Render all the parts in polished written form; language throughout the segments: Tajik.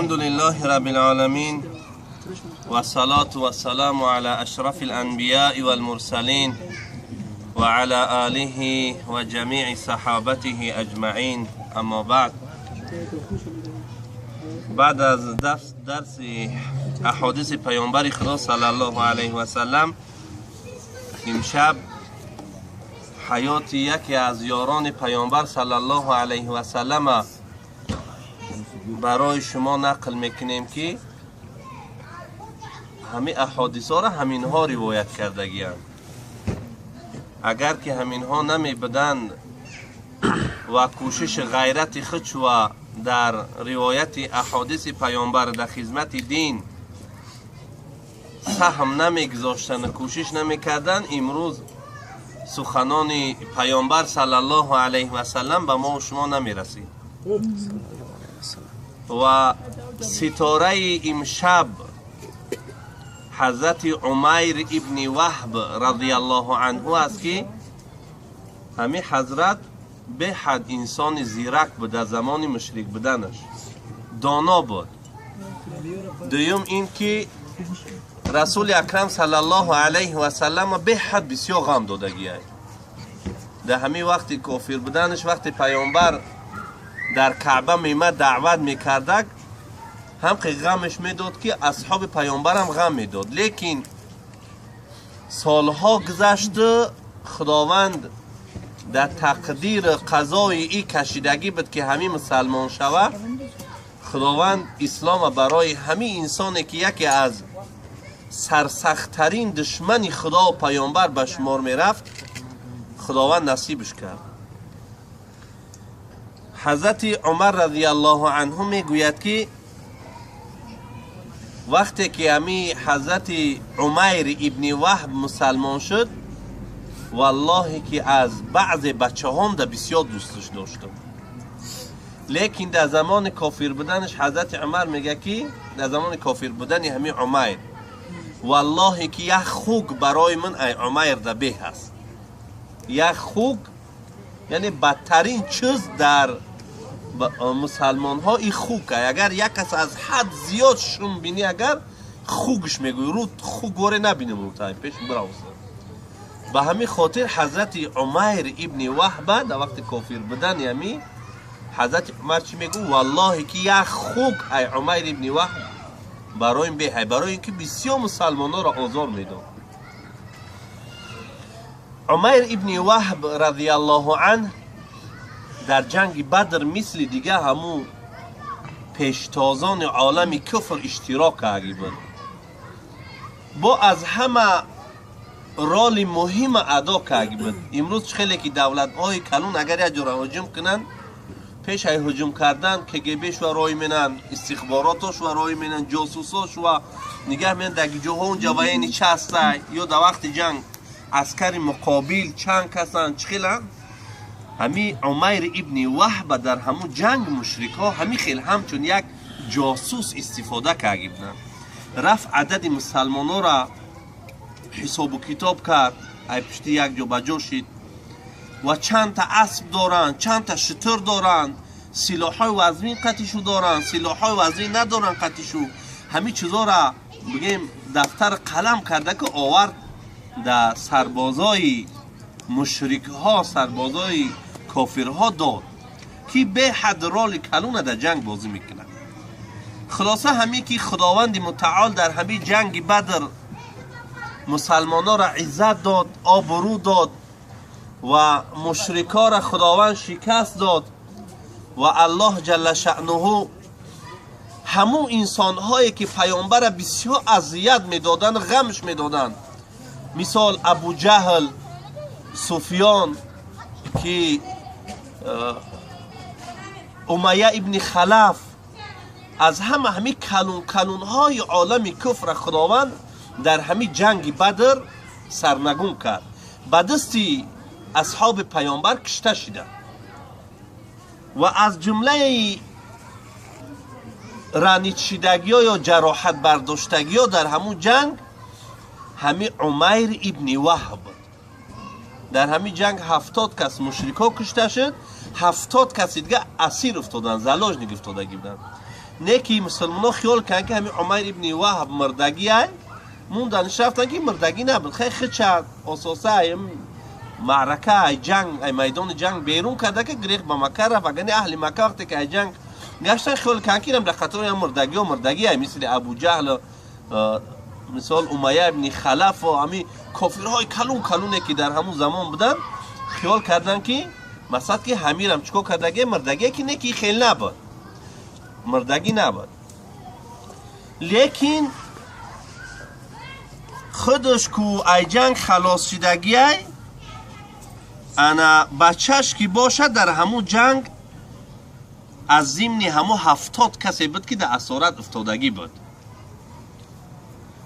الحمد لله رب العالمين والصلاة والسلام على أشرف الأنبياء والمرسلين وعلى آله وجميع صحابته أجمعين أما بعد. بعد از درس احادیث پیامبر خدا صلی الله علیه و سلم، امشب حیات یکی از یاران پیامبر صلی الله علیه و سلم برای شما نقل میکنیم که همه احادیث ها را همینها روایت کردگی‌اند. اگر که همینها نمی بدند و کوشش غیرت خود و در روایت احادیث پیامبر در خدمت دین سهم نمیگذاشتن و کوشش نمیکردن، امروز سخنان پیامبر صلی الله علیه و سلم به ما و شما نمیرسید. و ستاره امشب حضرت عمیر ابن وهب رضی الله عنه است که همی حضرت به حد انسان زیرک بود، در زمان مشرک بودنش دانا بود. دوم این که رسول اکرم صلی الله علیه و سلم به حد بسیار غم دادگی است. در همی وقتی کافر بودنش، وقتی پیامبر در کعبه میمد دعوت میکردک، هم که غمش میداد که اصحاب پیامبرم غم میداد. لیکن سالها گذشت، خداوند در تقدیر قضای ای کشیدگی بود که همین مسلمان شود. خداوند اسلام برای همین انسانی که یکی از سرسخت‌ترین دشمن خدا و پیامبر به شمار میرفت، خداوند نصیبش کرد. حضرت عمر رضی الله عنه میگوید که وقتی که همی حضرت عمیر ابن وهب مسلمان شد، والله که از بعض بچه هام در بسیار دوستش داشتم. لیکن در زمان کافر بودنش حضرت عمر میگه که در زمان کافر بودن همی عمیر، والله که یک خوک برای من ای عمیر در به هست. یک خوک یعنی بدترین چیز در مسلمان ها ای خوکه. اگر یک کس از حد زیاد شم بینی، اگر خوکش میگوی رو خوک گوره نبینیم رو تایم پیش براوسه. به همین خاطر حضرت عمیر ابن وهب در وقت کافر بودن، یعنی حضرت عمر چی میگو؟ والله که یک خوک ای عمیر ابن وهب برای این به، برای اینکه بسیار مسلمان ها را آزار میداد. عمیر ابن وهب رضی الله عنه در جنگ بدر مثل دیگه همو پیشتازان عالم کفر اشتراک کرده بود. با از همه رول مهم ادا کرده بود. امروز خیلی که دولت های کلون اگر یک جور هجوم کنن، پیش های هجوم کردن کگبش و رای منن، استخباراتش و رای منن، جاسوساش و نگه منن در جاها اونجا و یعنی چه هسته، یا در وقت جنگ عسکر مقابل چند کسان چخیلن. همی عمیر ابن وهب در همون جنگ مشرک ها همی خیل همچون یک جاسوس استفاده کرده بودن. رفت عدد مسلمان ها را حساب و کتاب کرد، ای پشتی یک جا بجا شد و چند تا اسب دارن، چند تا شتر دارن، سلاح های وزنی قطیشو دارن، سلاح های وزنی ندارن قطیشو، همی چیزا را بگیم دفتر قلم کرده که آورد در سربازای مشرک ها، سربازای کافرها داد که به حد رول کلون در جنگ بازی میکنن. خلاصه همی که خداوند متعال در همی جنگ بدر مسلمان ها را عزت داد، آبرو داد و مشرکا را خداوند شکست داد و الله جل شأنه همو انسان هایی که پیامبر بسیار اذیت میدادن، غمش میدادن، مثال ابو جهل، سفیان که امیه ابن خلف، از همه همی کلون کلون های عالم کفر خداوند در همی جنگ بدر سرنگون کرد. به دستی اصحاب پیامبر کشته شدند و از جمله رانیچیدگی ها یا جراحت برداشتگی ها در همون جنگ همی عمیر ابن وهب بود. در همی جنگ 70 کس مشرکا کشته شد، 70 کس دیگه اسیر افتادن، زلاج افتادگی بودن. Не ки мусулмонҳо хиёл карданд, ки ҳамин Умайр ибни Ваҳб мурдагӣ ай, мунданиш рафтанд, ки мурдагӣ набуд. Хай хича ососа ай маърака, ай ҷанг, ай майдони ҷанг берун карда, ки гирехт ба Макка рафт. Агар не, аҳли Макка вақте ки ай ҷанг гаштан, хиёл карданд, ки инам дар қатори ҳам мурдагиҳо мурдагӣ ай, мисли Абуҷаҳл, мисол Умайя ибни Халаф ва ҳами кофирҳои калун калуне, ки дар ҳамун замон буданд. Хиёл карданд, ки масалан ки ҳамирам чикор кардагӣ, мурдагие, ки не, ки хел набуд, мурдагӣ набуд. Лекин худаш ку ай ҷанг халос шидагиай, ана бачаш ки бошад, дар ҳамун ҷанг аз зимни ҳамун 70 касе буд, ки дар асорат уфтодагӣ буд.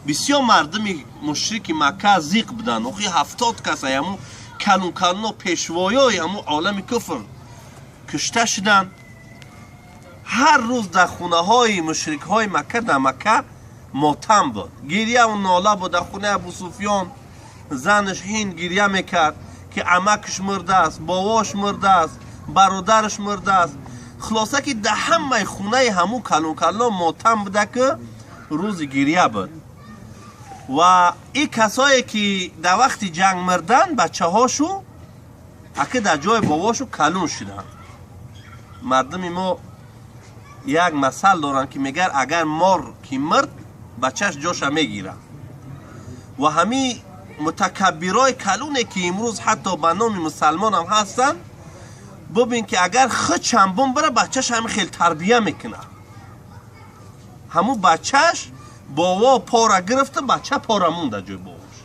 Бисёр мардуми мушрики Макка зиқ буданд. Охи 70 кас ай ҳамун калун калуно, пешвоёи ҳамун олами куфр кушта шуданд. Ҳар рӯз дар хонаҳои мушрикҳои Макка, дар Макка мотам буд, гирьяву нола буд. Дар хонаи Абусуфён занаш Ҳинд гирья мекард, ки амакаш мурдааст, бовош мурдааст, бародараш мурдааст. Хулоса, ки дар ҳамаи хонаи ҳамун калон калон мотам буда, ки рӯзи гирья буд. Ва ин касое ки дар вақти ҷанг мурданд, бачаҳошу аки дар ҷои бобошу калон шуданд. Мардуми мо як масал доранд, ки мегӯяд, агар мор ки мурд, бачаш ҷоша мегирад. Ва ҳамин мутакаббирои калоне, ки имрӯз ҳатто ба номи мусалмонам ҳастанд, бубин, ки агар худшам бумбара, бачаш ҳамин хел тарбия мекунад. Ҳамун бачаш бово пора гирифта, бача пора монда ҷои бовош,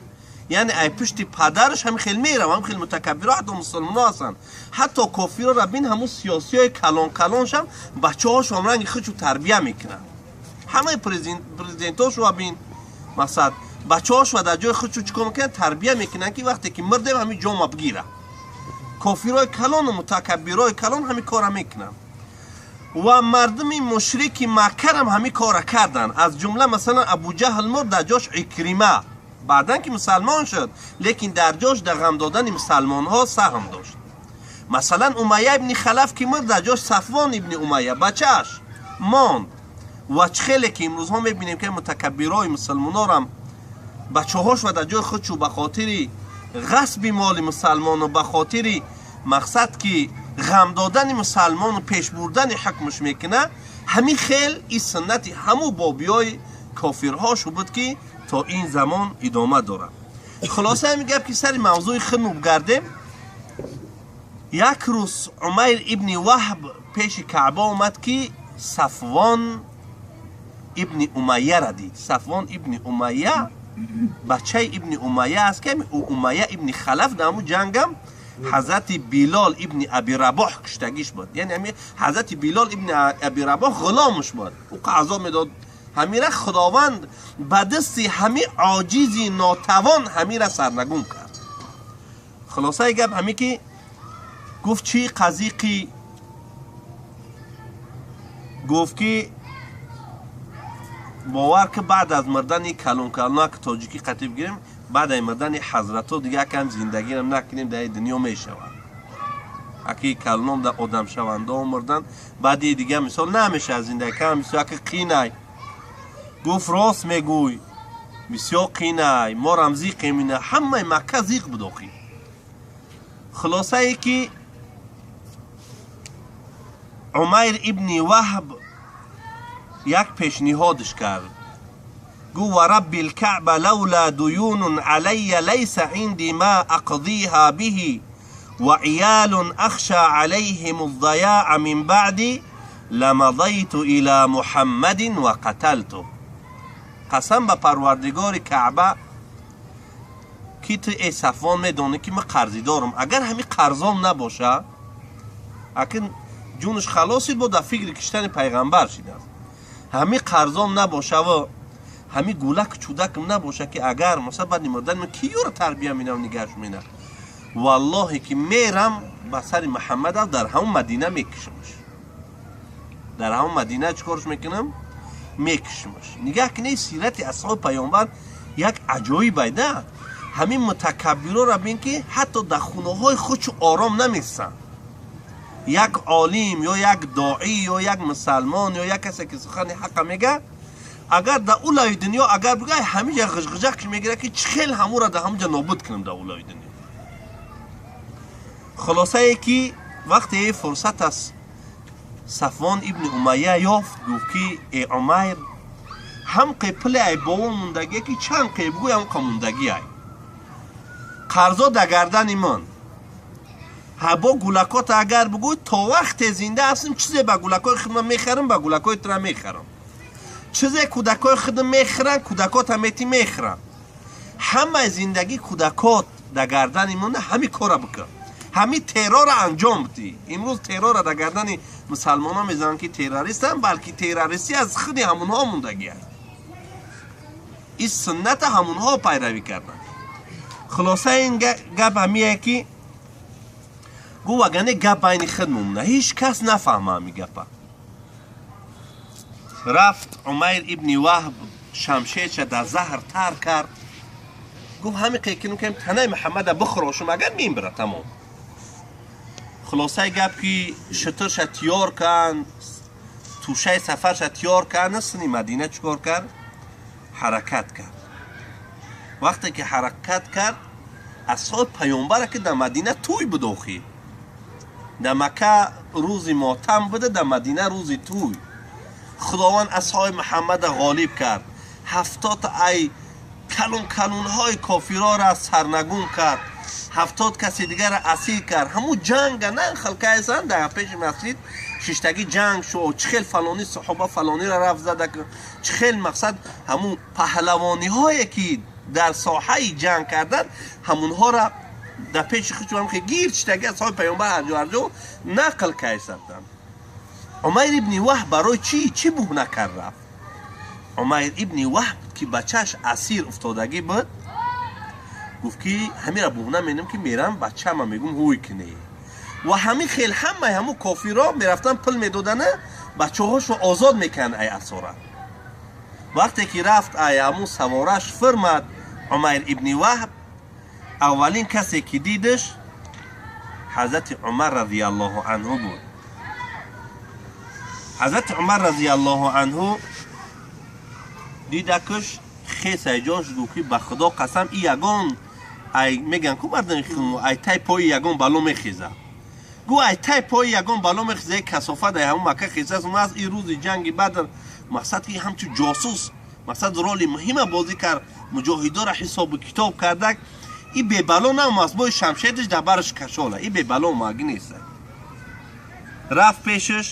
яъне ай пушти падараш ҳамин хел мерав. Ҳамин хел мутакаббиро ҳатто мусулмоно ҳастанд, ҳатто кофироро бин. Ҳамун сиёсиҳои калон калоншам бачаҳошон ранги худшу тарбия мекунанд. Ҳамаи президентошро бин, мақсад, бачаҳошро дар ҷои худшу чӣ кор мекунанд? Тарбия мекунанд, ки вақте ки мурдем, ҳамин ҷома бигира. Кофирои калону мутакаббирои калон ҳамин кора мекунанд. Ва мардуми мушрики Маккарам ҳамин кора карданд. Аз ҷумла, масалан, Абуҷаҳл мурд, дар ҷош Икрима, баъдан ки мусалмон шуд, лекин дар ҷош дар ғам додани мусалмонҳо саҳм дошт. Масалан, Умайя ибни Халаф ки мурд, дар ҷош Сафвон ибни Умайя, бачааш, монд. Ва чӣ хеле ки имрӯзҳо мебинем, ки мутакаббирои мусалмонорам бачаҳошва дар ҷои худшу ба хотири ғасби моли мусалмону, ба хотири мақсад ки ғам додани мусалмону пеш бурдани ҳукмш мекунад. Ҳамин хел ин суннати ҳамун бобиёи кофирҳошу буд, ки то ин замон идома дорад. Хулоса, ҳамин гап, ки сари мавзӯи худму гардем. Як рӯз Умайр ибни Ваҳб пеши Каъба омад, ки Сафвон ибни Умайяра дид. Сафвон ибни Умайя бачаи ибни Умайя аст, ки Умайя ибни Халаф дар ҳамун ҷангам ҳазрати Билол ибни Аби Рабоҳ куштагиш буд. Яъне ҳами ҳазрати Билол ибни Аби Рабоҳ ғуломш буд, ӯ азоб медод ҳамира. Худованд ба дасти ҳами оҷизи нотавон ҳамира сарнагун кард. Хулосаи гап ҳами, ки гуфт: «Чӣ қазиқӣ?» Гуфт, ки бовар ки баъд аз мурдани калонкалона, ки тоҷикӣ қатиб гирем, баъд аз мурдани ҳазратҳо дига якам зиндагирам накунем, дар дунё мешавад. Аки калоном дар одамшавандао мурдан, баъди дига мисол намешавад зиндагӣ кам, бисёр аки қинай. Гуфт: «Рост мегӯй, бисёр қинай, морам зиқем». Ина ҳамаи Макка зиқ буд охи. Хулосае, ки Умайр ибни Ваҳб як пешниҳодш кард. Гуфт: «ورب الكعبة لولا ديون علي ليس عندي ما أقضيها به وعيال أخشى عليهم الضياع من بعدي لمضيت إلى محمد وقتلته». Қасам ба Парвардигори Каъба, ки ту, эй Сафвон, медонӣ, ки ман қарзӣ дорам. Агар ҳамин қарзом набоша, акин ҷунаш халос шид, бо дар фикри киштани пайғамбар шидааст. Ҳамин қарзом набошаву ҳамин гулак чудакам набоша, ки агар масалан баъди мурдани ман ки ёро тарбия минам, нигаҳш мена, валлоҳе ки мерам ба сари Муҳаммадав, дар ҳамон Мадина мекушамаш. Дар ҳамон Мадина чӣ корш мекунам? Мекушамаш. Нигаҳ кунед, сирати асҳоби паёмбар як аҷоиб айда. Ҳамин мутакаббироро бин, ки ҳатто дар хонаҳои худшу ором намесанд. Як олим ё як доӣ ё як мусалмон ё як касе ки сухани ҳақа мега, агар дар улаи дунё агар бигӯяй, ҳамиҷа ғижғижак мегирад, ки чӣ хел ҳамура дар ҳамуҷа нобуд кунам дар улаи дунё. Хулосае ки вақте фурсат аст, Сафвон ибни Умайя ёфт, гуфт ки: «Э Умайр, ҳам қепиле ай бобо мондагие, ки чанд қе бигӯй, ҳам қа мондагиай қарзо дар гардани ман. Ҳабо гулакота агар бигӯй, то вақте зинда ҳастем, чизе ба гулакои худам мехарам, ба гулакои тура мехарам, чизе кӯдакои худам мехӯранд, кӯдакота мети мехӯранд. Ҳамаи зиндагӣ кӯдакот дар гардани мон, ҳами кора бикун, ҳами террора анҷом бидӣ». Имрӯз террора дар гардани мусалмонон мезананд, ки террористанд, балки террористӣ аз худи ҳамонҳо мондагӣ аст. Ин сунната ҳамонҳо пайравӣ карданд. Хулосаи ин гап ҳамие, ки гу вагане гап байни худ мемона, ҳеҷ кас нафаҳма ҳами гапа. Рафт Умайр ибни Ваҳб, шамшерша дар заҳр тар кард, гуфт: «Ҳами қекинум кем танаи Муҳаммада бихӯрошум, агар мембира, тамом». Хулосаи гап ки шутурша тиёр канд, тӯшаи сафарша тиёр кард, сини Мадина чӣ кор кард? Ҳаракат кард. Вақте ки ҳаракат кард, асҳоби паёмбара, ки дар Мадина тӯй буд, охи дар Макка рӯзи мотам буда, дар Мадина рӯзи тӯй. Худованд асҳоби Муҳаммада ғолиб кард, 70 ай калон калонҳои кофирора сарнагун кард, 70 каси дигарро асир кард. Ҳамун ҷанга на халкайсан, дар пеши масҷид шиштагӣ ҷанг шуд, чӣ хел фалони саҳоба фалониро рафт зада, чӣ хел мақсад ҳамун паҳлавониҳое ки дар соҳаи ҷанг кардан, ҳамунҳоро дар пеши худшон ки гирд шиштагӣ асҳоби паёмбар ҳарҷо ҳарҷо нақл кайсаданд. Умайр ибни Ваҳб барои чӣ чӣ буҳна кард рафт? Умайр ибни Ваҳб, ки бачааш асир уфтодагӣ буд, гуфт ки ҳамира буҳна менам, ки мерам, бачаама мегум ҳуй кунӣ. Ва ҳамин хел ҳамаи ҳамун кофирро мерафтан, пул медодана, бачаҳошро озод мекарданд ай асорат. Вақте ки рафт, ай ҳамун савораш фирмад Умайр ибни Ваҳб, аввалин касе ки дидаш ҳазрати Умар разияллоҳу анҳу буд. Ҳазрати Умар разияллоҳу анҳу дидакш, хесай ҷош, гуфт ки: «Ба Худо қасам, и ягон ай меган ку мардами, ай тай пои ягон бало мехеза». Гу ай тай пои ягон бало мехеза, касофат ай ҳамун Макка хеза аз и рӯзи ҷанги Бадр. Мақсад ки ҳамчун ҷосус, мақсад роли муҳима бозӣ кард, муҷоҳидора ҳисобу китоб кардак. И бебало наомааст, бои шамшедиш дар бараш кашола, и бебало омаги нест. Рафт пешаш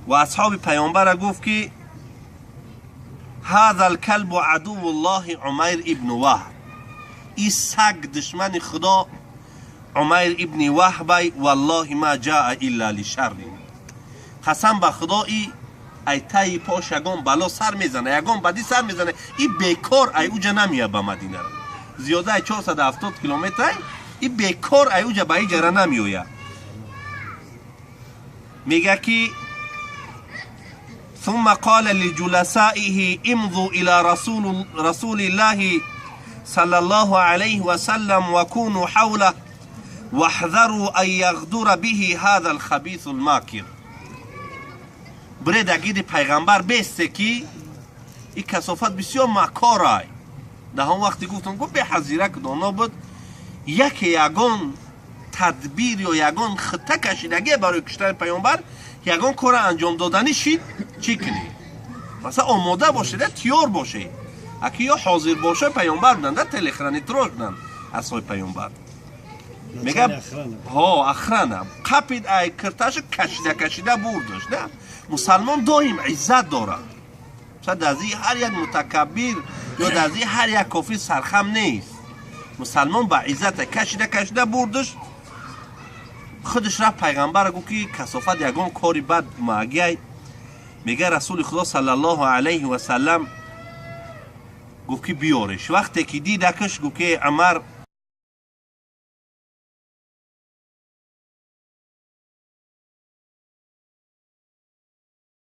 ва асҳоби паёмбара гуфт ки: «هذا الكلب عدو الله عمير ابن وهب». И саг душмани Худо Умайр ибни Ваҳбай. «والله ما جاء إلا لشر». Қасам ба Худо, и ай таи пош ягон бало сар мезана, ягон бадӣ сар мезана. И бекор ай уҷа намеяд ба Мадинара, зиёда ай 470 километр, и бекор ай уҷа ба иҷара намеояд. Мега ки: ثم قال لجلسائه: امضوا إلى رسول الله صلى الله عليه وسلم وكونوا حوله واحذروا أن يغدر به هذا الخبيث الماكر. Бреда гиди пайғамбар бесте, ки и касофат бисёр макорай. Дар ҳамон вақте гуфтам, гуфт беҳазира доно буд, яке ягон тадбир ё ягон хитта кашидагие барои куштани пайғамбар, ягон кора анҷом доданӣ шид, чӣ кунӣ? Масалан, омода бошед, тиёр бошед. Аки ё ҳозир боша пайғамбар буданд, телохранитель буданд асҳоби пайғамбар. Мега ҳо охрана қапид, ай кирташа кашида кашида бурдаш. На, мусалмон доим иззат дорад. Шояд дар зии ҳар як мутакаббир ё дар зии ҳар як кофир сархам нест. Мусалмон ба иззата кашида кашида бурдаш. Худаш рафт, пайғамбара гуфт ки касофат ягон кори бад магиай. Мега Расули Худо саллаллоҳу алайҳи васаллам гуфт ки биёреш. Вақте ки дидакаш, гуфт ки: «Умар